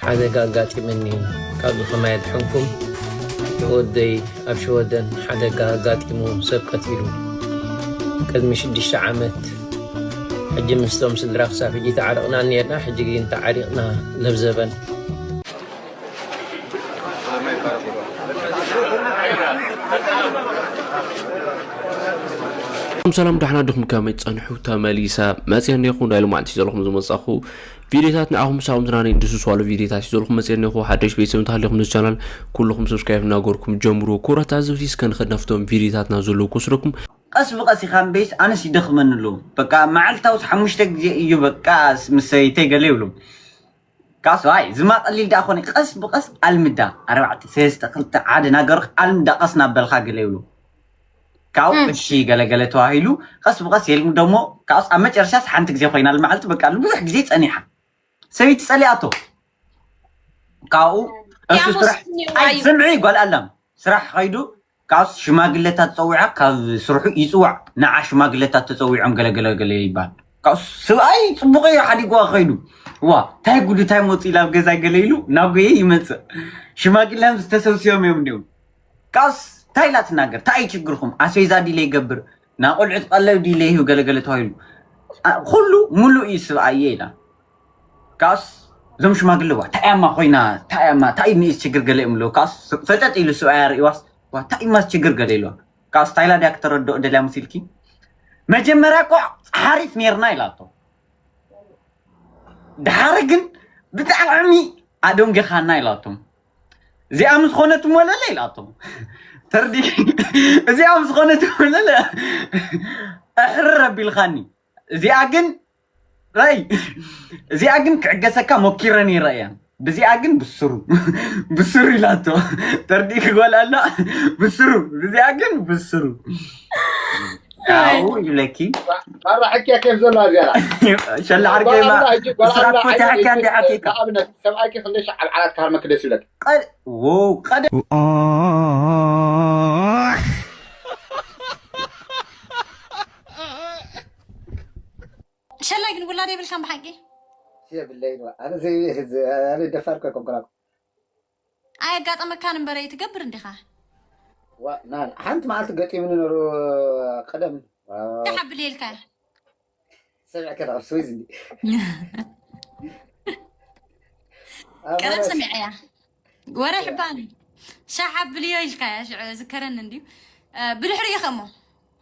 ሓደጋ ኣጋጢመኒ። ካብዚ ከማይ ኣድሕንኩም። ወደይ ኣብ ሽወደን ሓደጋ ኣጋጢሙ ሰብ ቀቲሉ። ቅድሚ ሽዱሽተ ዓመት። ሕጂ ምስቶም ስድራ ክሳብ ሕጂ ተዓሪቕና ነርና፣ ሕጂ ግን ተዓሪቕና ለብዘበን። ሰላም ሰላም፣ ዳሕና ድኹም ከመይ ጸንሑ? ተመሊሰ መጽየ እንዲኹ። ናይ ሎማዕንቲ ዘለኹም ዝመጻኹ ቪዲዮታት ንዓኹም ሳኹም ዝናነይ ድስስዋሉ ቪዲዮታት እዩ ዘለኹም መጽየ እንዲኹ። ሓደሽ ቤተሰብ እንተሃሊኹም ንዚ ቻናል ኩልኹም ሰብስክራይብ እናገርኩም ጀምሩ። ክቡራት ተዓዘብቲ እስከ ንኸድ ናብቶም ቪዲዮታትና ዘለዉ ክወስደኩም። ቀስ ብቐስ ኢኻ እምበይስ ኣነስ ይደኽመኒ ኣለዉ። በቃ መዓልታውስ ሓሙሽተ ግዜ እዩ በቃ ምስ ሰበይተይ ገለ ይብሉ። ካስ ዋይ ዝማ ቀሊል ደኣ ኮነ ቀስ ብቐስ ኣልምዳ ኣርባዕተ ሰለስተ ክልተ ሓደ ናገርክ ኣልምዳ ቀስ ናበልካ ገለ ይብሉ። ካብኡ እም። እሺ ገለገለ ተዋሂሉ ቀስ ብቐስ የልምዶ እሞ ካብስ ኣብ መጨረሻስ ሓንቲ ግዜ ኮይና መዓልቲ በቃ ብዙሕ ግዜ ጸኒሓ። ሰበይቲ ጸሊኣቶ። ካብኡ እሱ ያሙስ ስራሕ ስኒ ኣይ ዋዩ። ስምዒ ጓል ኣላም ስራሕ ኸይዱ ካብስ ሽማግለታት ጸዊዓ ካብ ስርሑ ይጽዋዕ ንዓ ሽማግለታት ተጸዊዖም ገለገለ ገለ ይባል። ካብስ ስብኣይ ጽቡቕ እዩ ሓዲግዋ ኸይዱ ዋ ታይ ጉዱ ታይ መጹ ኢላ ኣብ ገዛ ገለ ኢሉ ናጎየ ይመጽእ። ሽማግለ ዝተሰብስዮም እዮም እንዲሁም ካብስ ታይ ኢላ ትናገር ታይ እዩ ችግርኩም ኣስቤዛ ዲለ ይገብር ናቆልዑት ቀለብ ዲለ ይህብ ገለገለ ተባሂሉ ኣ- ኩሉ ሙሉእ እዩ ስብኣየ ኢላ። ካስ እዞም ሽማግለ ዋ ታያማ ኮይና ታያማ ታይ ንኢስ ችግር ገለ እዮም ኣለዉ ካስ ፈጠጥ ኢሉ ስብኣያ ርእዋስ ዋ ታይማስ ችግር ገለ ኢልዋ። ካስ ታይላ ድያ ክተረድኦ ደልያ መሲልኪ መጀመርያ እኮ ሓሪፍ ነርና ኢላቶ። ድሓሪ ግን ብጣዕሚ ኣደንጊኻና ኢላቶም። እዚኣ ምስ ኾነት እሞ ለለ ኢላቶም። ተርዲ እዚኣ ምስ ኾነት እሞ ለለ ኣሕርር ኣቢልኻኒ። እዚኣ ግን ራይ እዚኣ ግን ክዕገሰካ ሞኪረ ነይረ እያ። ብዚኣ ግን ብስሩ ብስሩ ኢላቶ። ተርዲ ክጎል ኣላ ብስሩ ብዚኣ ግን ብስሩ ኣይ። ኣው ይብለኪ። ማራ ሕኪያ ኬፍ ዘሎ ኣዝያላ። ሸላ ዓርከይ ማ ጓል ኣምላኽ ሕጂ ጓል ስራት ኣምላኽ ፈትያ ሓቂ ሓኪያ እንዲ ሓቂካ። ንኣብነት ሰብኣይኪ ክንደይ ሻዕ ኣብ ዓራት ክሃርመኪ ደስ ይብለኪ? ቀድ ዎ ቀደ ሸላ ግን ውላድ የብልካን ብሓቂ? የብለይ ነው። ኣነ ዘይ ኣነ ደፋር እኮ ኣይኮንኩን። ኣየጋጠመካን እምበረ ትገብር እንዲኻ? ዋ ና ሓንቲ መዓልቲ ገጢምኒ ነሩ ቀደም። እንታይ ሓብል የልካ? ሰሚዕካ ዳ ስዊዝ እንዲ። ቀደም ሰሚዐያ። ወረ ሕባኒ ሻሕ ኣብልዮ ኢልካ ሽዑ ዝከረኒ እንድዩ። ብድሕሪኡ ከሞ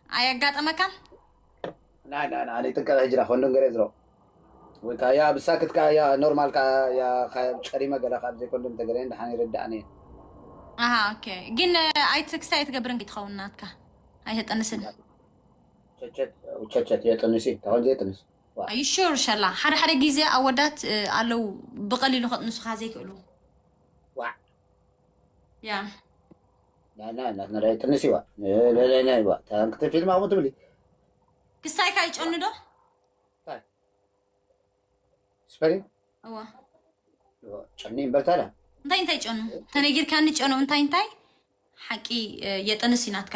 ኣየጋጠመካን? ናይ ናይ ናይ ጥንቃቄ ሕጅራ ኮንዶም ገሬ ዝሮ ወይ ካያ ብሳክት ካያ ኖርማል ካያ ጨሪመ ገለ ካብ ዘይ ኮንዶም ተገሬ እንደሓን ይርዳእኒ። ኣሃ ኦኬ። ግን ኣይትክስታይ ትገብርን ክትኸውን ናትካ ኣይተጠንስን። ቸቸት ቸቸት የጥንሲ ተኾን ዘይጥንስ። ኣዩ ሹር ሸላ ሓደ ሓደ ግዜ ኣወዳት ኣለዉ ብቐሊሉ ከጥንሱኻ ዘይክእሉ። ዋዕ ያ ናትና ዳይ ጥንስ ይዋ። ታንክተ ፊልም ኣሙ ትብሊ ክስታይካ ይጨኑ ዶ? ስፐሪ እዋ ጨኒ እምበር ታዲያ እንታይ እንታይ ጨኑ ተነጊርካኒ ጨኑ እንታይ እንታይ ሓቂ የጠንስ ናትካ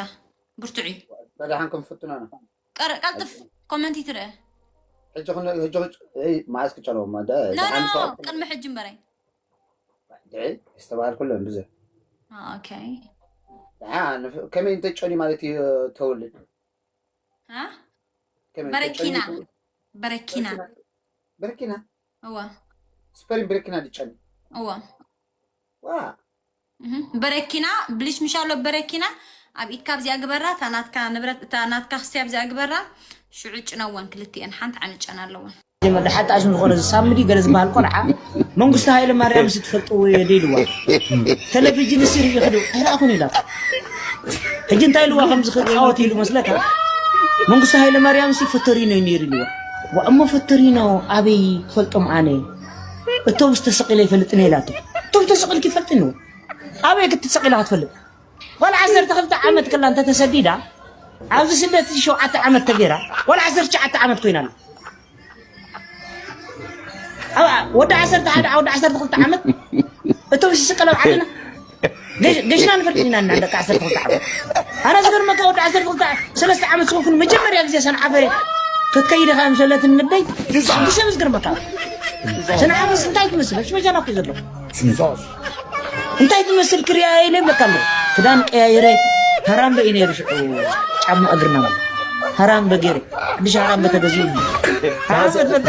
ብርቱዕ እዩ። በዳሓን ክንፍትኖ ነው። ቀር ቀልጥፍ ኮመንት ይትርአ። ሕጂ ክን- ሕጂ ክጭ- እይ፣ መዓዝ ክጨነው? ማ- ደ- ኖ፣ ኖ፣ ደሓን ሰው ቅድሚ ሕጂ እምበረይ። ድዒ ዝተባህል ኩለን ብዙሕ። ኦኬ። ደሓን ከመይ እንተጨኒ ማለት እዩ ተውልድ? ሃ? ከመይ በረኪና። እንተጨኒ- በረኪና። በረኪና? እዋ። ስፐሪን በረኪና ድጨኒ? እዋ። ዋ። እህ፣ በረኪና ብሊሽ ምሻሎ በረኪና ኣብ ኢድካ ኣብዚኣ ግበራ፣ እታ ናትካ ንብረት፣ እታ ናትካ ክስቲ ኣብዚኣ ግበራ። ሽዑ ጭነወን ክልቲኤን ሓንቲ ዓነ ጨና ኣለወን። መጀመርታ ሓጣሽም ዝኾነ ሳምዲ ገለ ዝበሃል ቆልዓ መንግስቱ ሃይለ ማርያም ሲ ትፈልጥዎ እየ ዶ ኢልዋ። ቴሌቪዥን ሲ ርእዩ ክዱ ኣይረኣኹን ኢላ። ሕጂ እንታይ ኢልዋ ከምዚ ክጻወት ኢሉ መስለካ? መንግስቱ ሃይለ ማርያም ሲ ፈተሪኖ እዩ ነይሩ ኢልዋ። ዋ እሞ ፈተሪኖ ኣበይ ክፈልጦም ኣነ? እቶም ዝተሰቒለ ይፈልጥን ኢላቶ። እቶም ተሰቒልኪ ይፈልጥን ኢልዋ። ኣበይ ክትሰቕ ኢላ ክትፈልጥ? ጓል ዓሰርተ ክልተ ዓመት ከላ እንተ ተሰዲዳ፣ ኣብዚ ስደት ሸውዓተ ዓመት ተገይራ፣ ጓል ዓሰርተ ትሽዓተ ዓመት ኮይና ኣላ። ኣብ ወዲ ዓሰርተ ሓደ፣ ወዲ ዓሰርተ ክልተ ዓመት እቶም ዝስቀል ኣብ ዓድና ገሽ- ገሽና ንፈልጥ ኢና እና ደቂ ዓሰርተ ክልተ ዓመት ኣነ ዝገርመካ ወዲ ዓሰርተ ክልተ ሰለስተ ዓመት ዝኾንኩን መጀመርያ ግዜ ሰንዓፈ ክትከይድ ኢኻ ምሰለት ንደይ ሓዲሰ ምስ ገርመካ ሰንዓፈስ እንታይ ትመስል እሺ መጃና እኮ ዘሎ እንታይ ትመስል ክሪያ ኢለ ይብለካ ኣሎ ክዳን ቀያይረ ሃራምበ እዩ ነይሩ ሽዑ ጫማ እግርና ማለት ሃራምበ ገይረ ሓድሽ ሃራምበ ተገዚኡ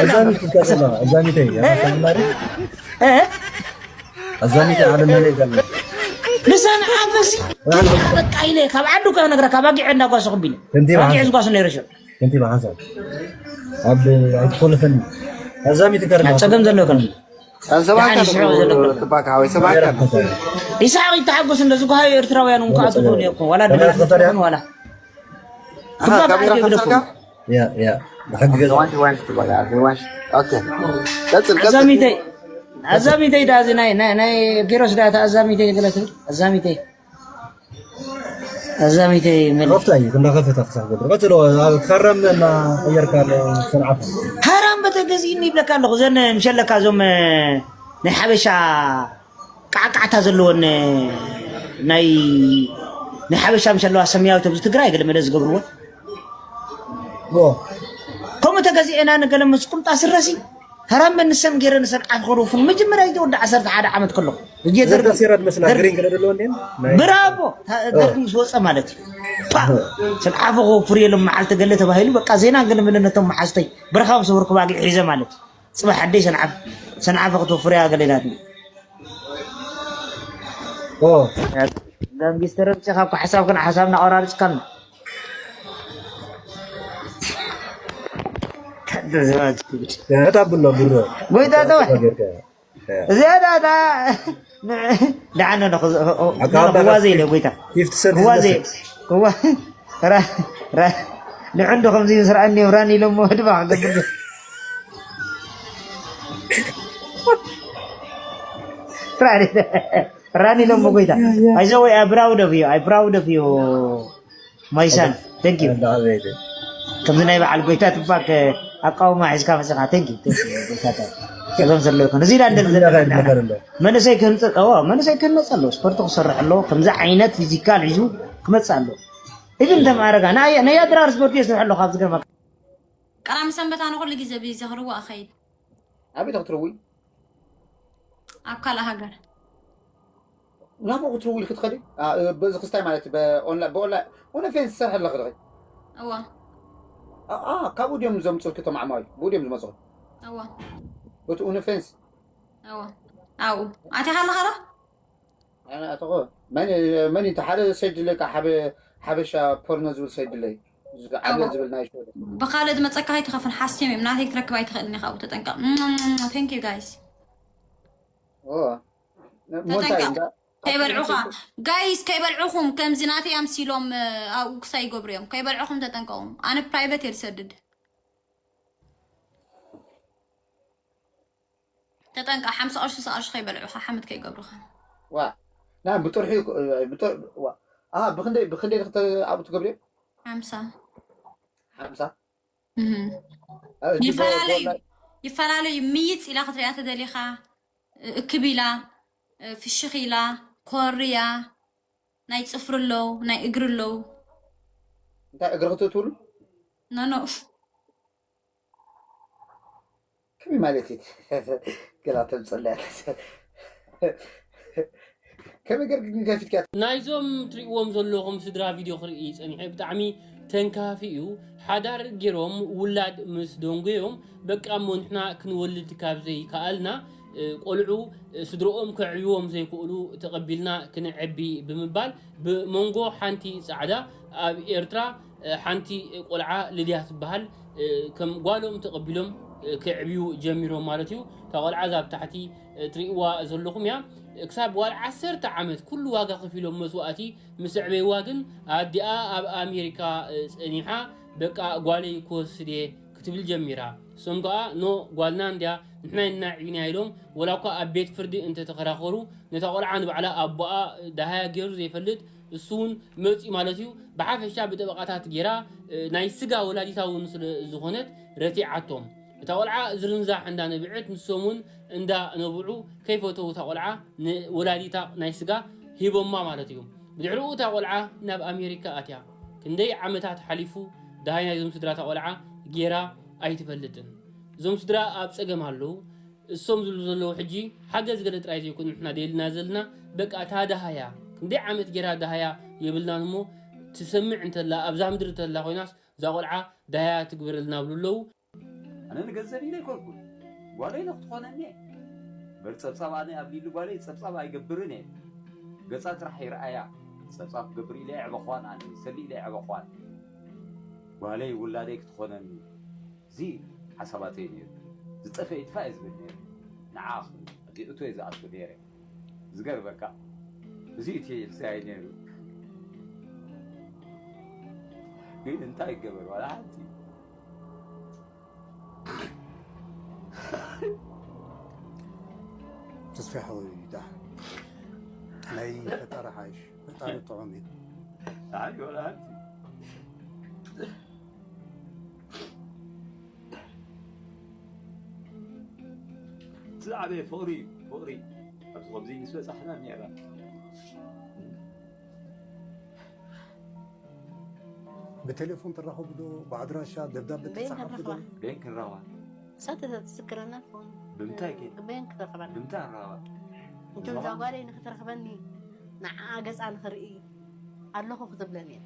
እዛሚት ትከተላ እዛሚት እ እዛሚት ዓለም ላይ ይዛለ ንሰን ዓፈሲ በቃ ኢለ ካብ ዓዱ ከነግረካ ባጊዐ እንዳጓሰኹ ቢለ ከንቲባ ባጊዐ ሓንሳብ ዝጓሱ ነይረ ሽዑ ከንቲባ ሓንሳብ ኣብ ኣይትኮለፈኒ እዛሚት ይከርና ጸገም ዘሎ ከን ሰባካ ደሓን ይስሕቕ ዘሎ። ትባካ ወይ ሰባካ ይስሓቕ ይተሓጎስ እንደ ዝጓሃዩ ኤርትራውያን እውን ከዓ ትኾኑ እኮ ዋላ ድላ ትኾኑ ዋላ ካሜራ ትባካ ከሰርካ ይግደፉ ያ ያ ብሕጊ ገዛ ዋንሽ ዋንሽ ትባካ ዋንሽ ኦኬ ቀጽል ቀጽል ኣዛሚተይ ኣዛሚተይ ዳ እዚ ናይ ናይ ናይ ኪሮስ ዳ እታ ኣዛሚተይ ገለ ትብል ኣዛሚተይ ኣዛሚተይ መን ከፍታ እዩ እንዳከፈታ ክሳብ ገብር ቀጽሎ ኣብ ከረም እና ቀየርካ ሰንዓፈ ሃራም በተገዚእኒ ይብለካ ኣለኹ ዘን ምሸለካ እዞም ናይ ሓበሻ ቃዕቃዕታ ዘለወን ናይ ናይ ሓበሻ ምሸለዋ ሰማያዊት ኣብዚ ትግራይ ገለ መለ ዝገብርዎ ዎ ከምኡ ተገዚኤና ንገለ ምስ ቁምጣ ስረሲ ሃራም መንሰን ገይረ ንሰን ዓፍ ከረፉን መጀመርያ ግዜ ወዲ ዓሰርተ ሓደ ዓመት ከለኹ ግዜ ደርጊ ዘርጋ ሲራ ትመስላ ደርጊ- ግሪን ገለ ደለዎ እንዴ ናይ ብራቦ ታ- ደርጊ ምስ ወፀ ማለት እዩ ፓ! ሰንዓፈ ከወፍር የሎም መዓልቲ ገለ ተባሂሉ በቃ ዜና ገለ መለ ነቶም መሓዝተይ በረኻ ምስ ወርኩ ባጊዕ ሒዘ ማለት እዩ ፅባሕ ኣደይ ሰንዓፈ ሰንዓፈ ክትወፍር እያ ገለ ኢላትኒ ኦ ጋንጊስተር ኣምፂኻ እኮ ሓሳብክን ሓሳብና ኣቆራርፅካና ያታ ብሎ ብሮ ጎይታ ተወ ገርካ እዚኣ ዳታ ደዓነ ክዋዘ ኢለ ጎይታ ፊፍቲ ሰንት ክዋዘ ይመስል። ክዋ ንዕንዶ ከምዚ ስርዓኒ ራን ኢሎሞ ድማ ክገብር ራን ኢሎሞ ጎይታ I so I proud of you I proud of you my son thank you ከምዚ ናይ በዓል ጎይታ ትባክ ኣቃውማ ሒዝካ መፅኻ thank you thank you ጎይታ ጸገም ዘለዎ ይኮን እዚ ኢላ እንደል መንእሰይ ክህንፀ መንእሰይ ክህነፀ ኣለዎ ስፖርት ክሰርሕ ኣለዎ ከምዚ ዓይነት ፊዚካል ሒዙ ክመፅእ ኣለዎ ኢሉ እንተማረጋ ናይ ኣድራር ስፖርት እየ ስርሕ ኣለዎ ካብ ዝገርመካ ቀዳሚ ሰንበት ኣነ ኩሉ ግዜ ብዘኽርዎ እኸይድ ኣበይ ክትርዊ ኣብ ካልእ ሃገር ናብኡ ክትርዊ ክትኸዲ አ፣ እ፣ በዚ ክስታይ ማለት እዩ። በኦንላ- በኦንላይን ኦንላይን ፌስ ዝሰርሕ ኣለኽ ዶ እዋ አ፣ አ፣ ካብኡ ድዮም ዘምፅልክ እቶም ዓማዊ ብኡ ድዮም ዝመፅኹ እዋ በቲ ኡንፌንስ እዋ ኣብኡ ኣቲኻ ኣለኻ ዶ ኣነ ኣተኸ መን መን እቲ ሓደ ሰይድ ድለይ ከዓ ሓደ ሓበሻ ፖርኖ ዝብል ሰይድ ድለይ ዝዓለ እዋ ዝብል ናይ ሸ ብኻልእ ዝመፀካ ኣይትኸፍን ሓስዮም እዮም ናተይ ክትረክብ ኣይትኽእልን ኢኻ ኣብኡ ተጠንቀቕ thank you guys ሞንታይ ተጠንቀቕ እንዳ ከይበልዑኻ ጋይስ ከይበልዑኹም ከምዚ ናተይ ኣምሲሎም ኣብኡ ክሳይ ይገብሩ እዮም ከይበልዑኹም ተጠንቀቑም ኣነ ፕራይቨት እየ ዝሰድድ ተጠንቀቕ ሓምሳ ቅርሺ ስሳ ቅርሺ ከይበልዑኻ ሓመድ ከይገብሩኻ ዋ ና ብጥርሑ ብጥር ዋ ኣ ብክንደይ ብክንደይ ድክተ ኣብኡ ትገብርዮ ሓምሳ ሓምሳ እህም። እ፣ እቲ ይፈላለዩ ቦ- ይፈላለዩ ምይፅ ኢላ ክትሪኣ ተደሊኻ እክብ ኢላ ፍሽኽ ኢላ ኮርያ ናይ ፅፍሪ ኣለዉ ናይ እግሪ ኣለዉ እንታይ እግሪ ክትትብሉ ኖኖ ከመይ ማለት እዩ ገላ ተምፀላ ከመይ ገር ግን ከፊትካ ናይዞም ትሪእዎም ዘለኹም ስድራ ቪድዮ ክርኢ ፀኒሐ ብጣዕሚ ተንካፊ እዩ ሓዳር ገይሮም ውላድ ምስ ደንጎዮም በቃ እሞ ንሕና ክንወልድ ካብ ዘይከኣልና እ፣ ቆልዑ እ፣ ስድርኦም ከዕብዎም ዘይክእሉ ተቐቢልና ክነዕቢ ብምባል ብመንጎ ሓንቲ ፃዕዳ ኣብ ኤርትራ እ፣ ሓንቲ ቆልዓ ልድያ ትበሃል እ፣ ከም ጓሎም ተቐቢሎም እ፣ ከዕብዩ ጀሚሮም ማለት እዩ እታ ቆልዓ እዛ ኣብ ታሕቲ እ፣ ትሪእዋ ዘለኹም እያ ክሳብ ዋላ ዓሰርተ ዓመት ኩሉ ዋጋ ከፊሎም መስዋእቲ ምስ ኣዕበይዋ ግን ኣዲኣ ኣብ ኣሜሪካ እ፣ ፀኒሓ በቃ ጓለይ ክወስድ እየ ክትብል ጀሚራ እሶም ከዓ ኖ ጓልና እንድያ ንሕና ኢና ኣዕቢና ኢሎም ወላ እኳ ኣብ ቤት ፍርዲ እንተተኸራኸሩ ነታ ቆልዓ ንባዕላ ኣቦኣ ዳሃያ ገይሩ ዘይፈልጥ እሱ እውን መፂኡ ማለት እዩ ብሓፈሻ ብጠበቃታት ገይራ እ፣ ናይ ስጋ ወላዲታ እውን ስለ ዝኾነት ረቲዓቶም እታ ቆልዓ ዝርንዛሕ እንዳነብዐት ንሶም እውን እንዳነብዑ ከይፈተው እታ ቆልዓ ንወላዲታ ናይ ስጋ ሂቦማ ማለት እዩ። ብድሕሪኡ እታ ቆልዓ ናብ ኣሜሪካ ኣትያ። ክንደይ ዓመታት ሓሊፉ ደሃይ ናይዞም ስድራ እታ ቆልዓ ጌራ ኣይትፈልጥን። እዞም ስድራ ኣብ ጸገም ኣለዉ። እሶም ዝብሉ ዘለዉ ሕጂ ሓገዝ ገለ ጥራይ ዘይኮኑ ንሕና ደልና ዘለና በቃ እታ ደሃያ ክንደይ ዓመት ጌራ ደሃያ የብልናን እሞ ትሰምዕ እንተላ ኣብዛ ምድሪ እንተላ ኮይናስ እዛ ቆልዓ ደሃያ ትግበረልና ብሉ ኣለዉ። ኣነ ንገንዘብ ኢለ ኣይኮንኩን ጓለይ ኢለ ክትኾነኒ እየ። እምበር ጸብጻብ ኣነ ኣብ ሊሊ ጓለይ ጸብጻብ ኣይገብርን እየ። ገጻ ጥራሕ ይረኣያ። ጸብጻብ ክገብር ኢለ የዕበኽዋን ኣነ ይሰሊ ኢለ የዕበኽዋን። ጓለይ ውላደይ ክትኾነኒ እዚ ሓሳባተይ ነይሩ። ዝጠፈ ይጥፋእ እየ ዝብል ነይሩ። ንዓ ኣኽሉ ኣዲእቶ እየ ዝኣቱ ነይረ። ዝገርመካ እዚ እቲ ይሕሰያይ ነይሩ። ግን እንታይ ይገበር ዋላ ሓንቲ ተስፋ ሓወይ ዳ ናይ ፈጣሪ ሓይሽ ፈጣሪ ጥዑም እዩ። ኣይ ዋላ ሓንቲ ዝዓበየ ፍቕሪ እዩ ፍቕሪ ኣብዚ ከምዚ ምስ በፃሕና እኒአና ብቴሌፎን ትራኸቡ ዶ ብኣድራሻ ደብዳቤ በይን ተፃሓፉ ዶ ክንረኽባ በይን ክንራኸባ እሳ ተትዝክረና ትኸውን ብምንታይ ግን በይን ክትረኽበና ብምንታይ ንራኸባ እንቶም እዛ ጓለይ ንክትረኽበኒ ንዓኣ ገፃ ንክርኢ ኣለኹ ክትብለኒ እየ